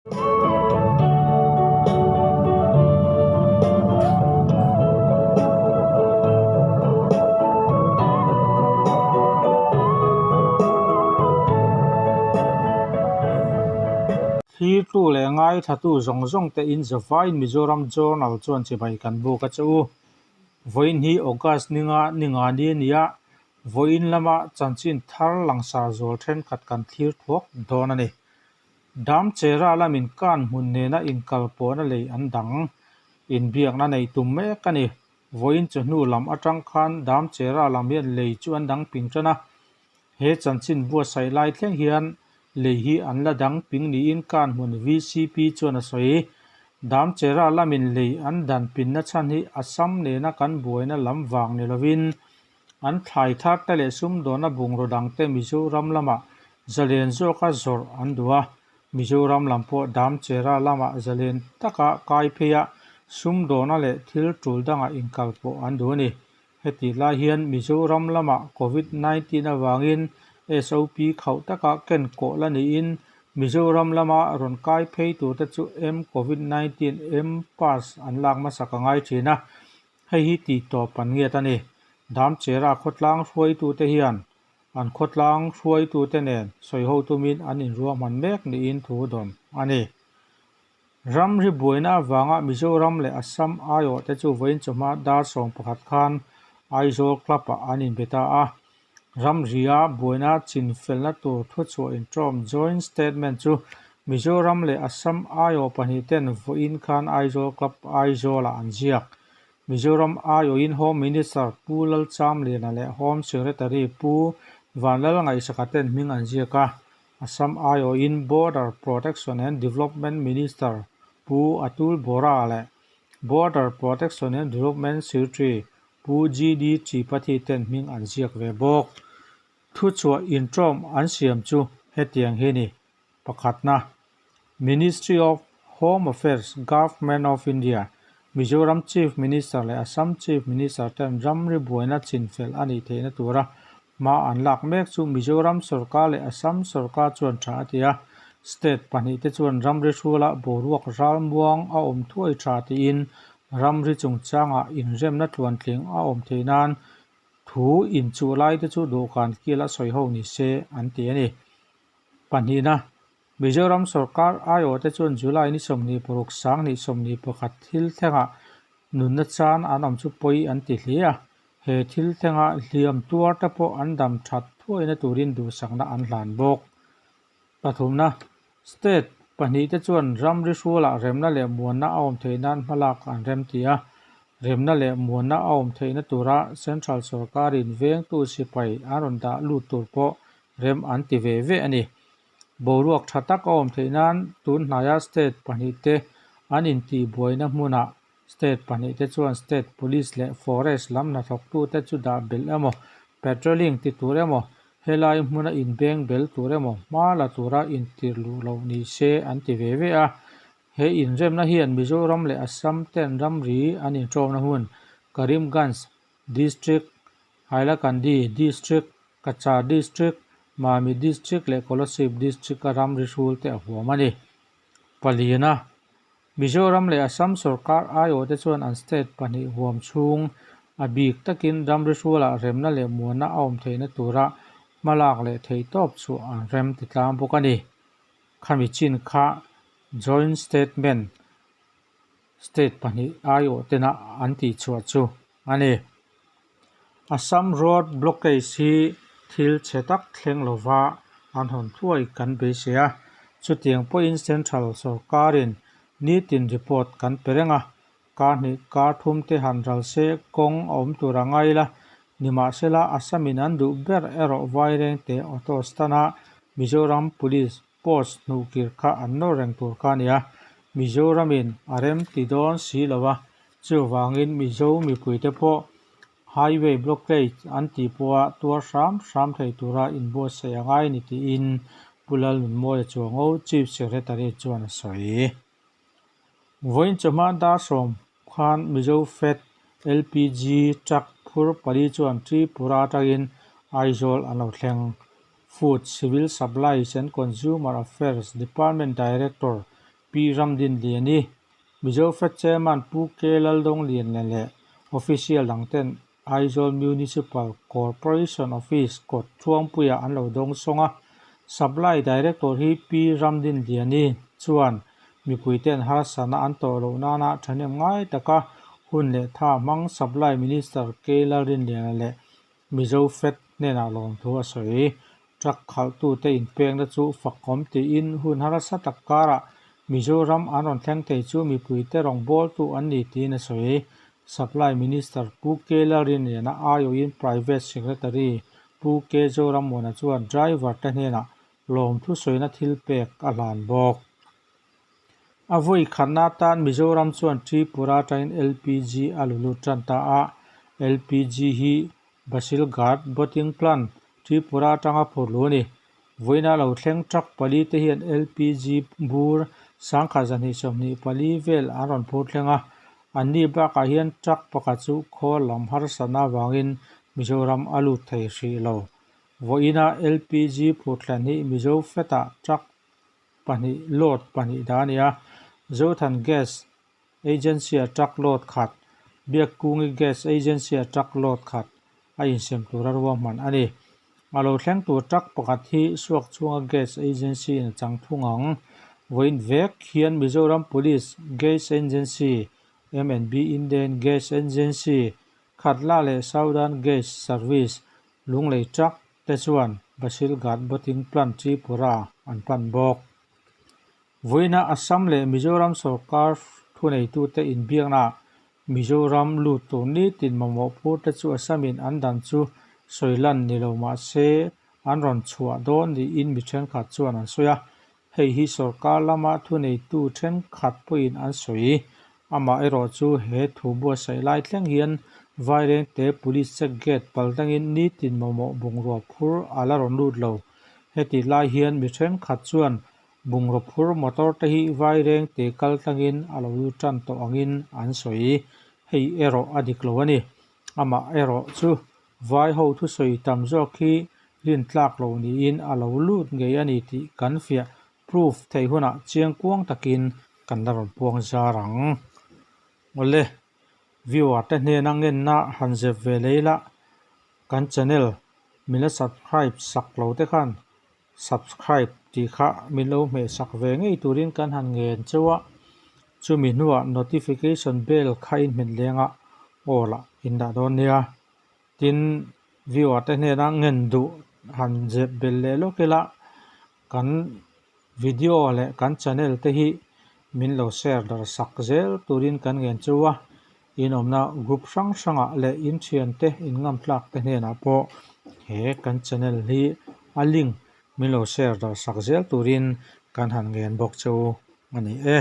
Thlirtu leh ngaithatu zawng zawng te in zavaiin Mizoram Journal chuan chibai kan buk a che u. Vawiin hi August ninga ninga ni a ni a, vawiin lama chanchin thar langsar zual thenkhat kan thlir thuak dawn a ni. Damchera lamin kan hmun nena inkalpawhna lei an dang inbiakna nei tum mek a ni. Vawiin chu hnu lam atang khan Damchera lam hian lei chu an dang ping tan a. He chanchin buatsaih lai thleng hian lei hi an la dang ping niin kan hmun VCP chuan a sawi. Damchera lamin lei an dan pinna chhan hi Assam nena kan buaina lam vang ni lovin An thlai thar te leh sumdawnna bungraw dang te Mizoram lamah zalen zawka zawrh an duh a, Mizoram lam pawh Damchera lamah zalen taka kai phei a, sumdawna leh thil tul dangah inkal pawh an duh a ni. Hetih lai hian Mizoram lamah Covid 19 avangin SOP khauh taka ken kawh la niin Mizoram lama rawn kai phei turte chu M-Covid 19 M-Pass an lak hmasak a ngai thin a. Hei hi tih tawp an ngiat a ni. Damchera khawtlang hruaitute hian an khawtlang hruaitute nen sawiho tumin an inruahman mek niin thu dawn a ni. Ramri buaina avanga Mizoram leh Assam aiawhte chu vawiin chawhma dar 11 khan Aizawl Club-ah an inbe ta a. Ramria buaina chinfelna tur thuchhuah inṭawm Joint Statement chu Mizoram leh Assam aiawh pahnihten vawiin khan Aizawl Club Aizawlah an ziak. Mizoram aiawhin Home Minister Pu Lalchamliana leh Home Secretary Pu Vanlalngaihsaka ten hming an ziak a, Assam aiawhin Border Protection and Development Minister Pu Atul Bora leh Border Protection and Development Secretary Pu GD Tripathi ten hming an ziak ve bawk. Thuchhuah inṭawm an siam chu hetiang hi ni, Pakhatna, Ministry of Home Affairs, Government of India, Mizoram Chief Minister leh Assam Chief Minister ten ramri buaina chinfel a nih theihna tura hma an lak mek chu Mizoram sorkar leh Assam sorkar chuan tha a ti a, State pahnihte chuan ramri hruala boruak ralmuang a awm thuai tha tiin Ramri chungchangah inremna tluantling a awm theih nan thu inchuh laite chu dawhkan kil a sawi ho ni se an ti a ni. Pahnihna, Mizoram sorkar aiawhte chuan July ni 26 21 thil thlengah nunna chan an awm chu pawi an ti hle a, he thil thlengah hliam tuarte pawh an dam that thuaina turin duhsakna an hlan bawk. Pathumna, State pahnihte chuan ramri hrualah remna leh muanna a awm theih nan hmalak an rem ti a, remna leh muanna a awm theihna tura Central sorkarin vengtu sipai an rawn dah lut tur pawh rem an ti ve ve a ni. Boruak tha tak a awm theih nan tun hnaia state pahnihte an intihbuaina hmunah State pahnihte chuan State Police leh Forest lam hnathawktute chu dah belh emaw, patrolling ti tur emaw, helai hmuna inbeng bel tur emaw hma la tura intirh luh loh ni se an ti ve ve a. He inremna hian Mizoram leh Assam ten ramri an inṭawmna hmun Karimganj District, Hailakandi District, Cachar District, Mami District leh Kolasib District-a ramri hrulte a huam a ni. Paliana. Mizoram leh Assam sorkar aiawhte chuan an state pahnih huam chhung a bik takin ramri hrualah remna leh muanna a awm theihna tura hmalak leh theihtawp chu an rem ti tlang bawk a ni. Khami chin kha Joint Statement state pahnih aiawhtena an tihchhuah chu a ni. Assam road blockage hi thil chhe tak thleng lova an hawn thuai kan beisei a, chutiang pawhin Central sorkarin nitin report kan pe reng a, kar hnih kar thum te han ral se kawng a awm tur a ngai la, nimahsela Assam-in an duh ber erawh Vairengte auto stand-a Mizoram Police post hnuhkir kha an nawr reng tur kha a ni a, Mizoramin a rem ti dawn si lo a, Chuvangin Mizo mipuite pawh highway blockade an tih pawha tuar hram hram thei tura inbuatsaih a ngai ni tiin Pu Lalnunmawia Chuango, Chief Secretary chuan a sawi. Vawiin chawhma dar sawm khan Mizo Fed LPG truck phur pali chuan Tripura atangin Aizawl an lo thleng. Food, Civil Supplies and Consumer Affairs Department Director. Pi Ramdinliani, Mizofed Chairman Pu K Laldawngliana leh Official dangten Aizawl Municipal Corporation Office kawt Thuangpuiah an lo dawng sawng a. Supply Director hi Pi Ramdinliani chuan mipuite'n harsatna an tawh loh nana thahnem ngai taka hun leh tha hmang Supply Minister K Lalrinliana leh Mizo Fed hnenah lawmthu a sawi. Truck khalhtute inpekna chu fakawm tiin hun harsa tak karah Mizoram an rawn thleng thei chu mipuite rawngbawltu an ni tiin a sawi. Supply Minister Pu K Lalrinliana aiawhin Private Secretary Pu K Zorammuana chuan driver te hnenah lawmthu sawina thil pek a hlan bawk. A vawi khatna atan Mizoram chuan Tripura atangin LPG a lu lut tan ta a, LPG hi Basilghat Boating Plant, Tripura atanga phur lu a ni. Vawiina lo thleng truck pali te hian LPG bur 1224 vel an rawn phur thleng a, anni bakah hian truck pakhat chu khawl lam harsatna avangin Mizoram a lut thei hrih lo. Vawiina LPG phur thlen hi Mizo Fed-ah truck pahnih load pahnih dah a ni a, Zothan Gas Agency-a truck load khat, Biakkungi Gas Agency-a truck load khat a insem tura ruahman a ni. A lo thleng tur truck pakhat hi Suakchhunga Gas Agency-in a chang thung ang. Vawiin vek hian Mizoram Police, Gas Agency, M&B Indian Gas Agency, Khatla leh Southern Gas Service, Lunglei truck te chuan Basilghat Boating Plant Tripura an pan bawk. Vawiina Assam leh Mizoram sorkar thuneitute inbiaknaah Mizoram lut tur nitin mamawh phurte chu Assamin an dan chu sawi lan ni lo mah se an rawn chhuah dawn niin mi thenkhat chuan an sawi a. Hei hi sorkar lama thuneitu thenkhat pawhin an sawi. Amaherawh chu he thu buatsaih lai thleng hian Vairengte Police check gate pal dangin nitin mamawh bungrua phur a la rawn lut lo. Heti lai hian mi thenkhat chuan bungraw phur motor te hi Vairengte kal tlangin a lo lut tan tawh angin an sawi. Hei erawh a dik lo a ni. Amaherawh chu Vai ho thusawi tam zawk hi rintlak lo niin a lo lut ngei a ni tih kan fiah, proof, theih hunah chiang kuang takin kan la rawn puang zar ang. Awle, viewer te hnena ngenna han zep ve lei la, kan channel min la subscribe sak lo te khan subscribe tih kha min lo hmeh sak ve ngei turin kan han ngen cheu a, chumi hnuah notification bell kha in hmet leng a aw lah in dah dawn nia. Tin, viewer te hnena ngen duh han zep belh leh lawk ila kan video leh kan channel te hi min lo share dar sak zel turin kan ngen cheu a, in awmna group hrang hrangah leh in thiante in ngamtlak te hnenah pawh he kan channel hi a link min lo share dar sak zel turin kan han ngen bawk cheu a ni e.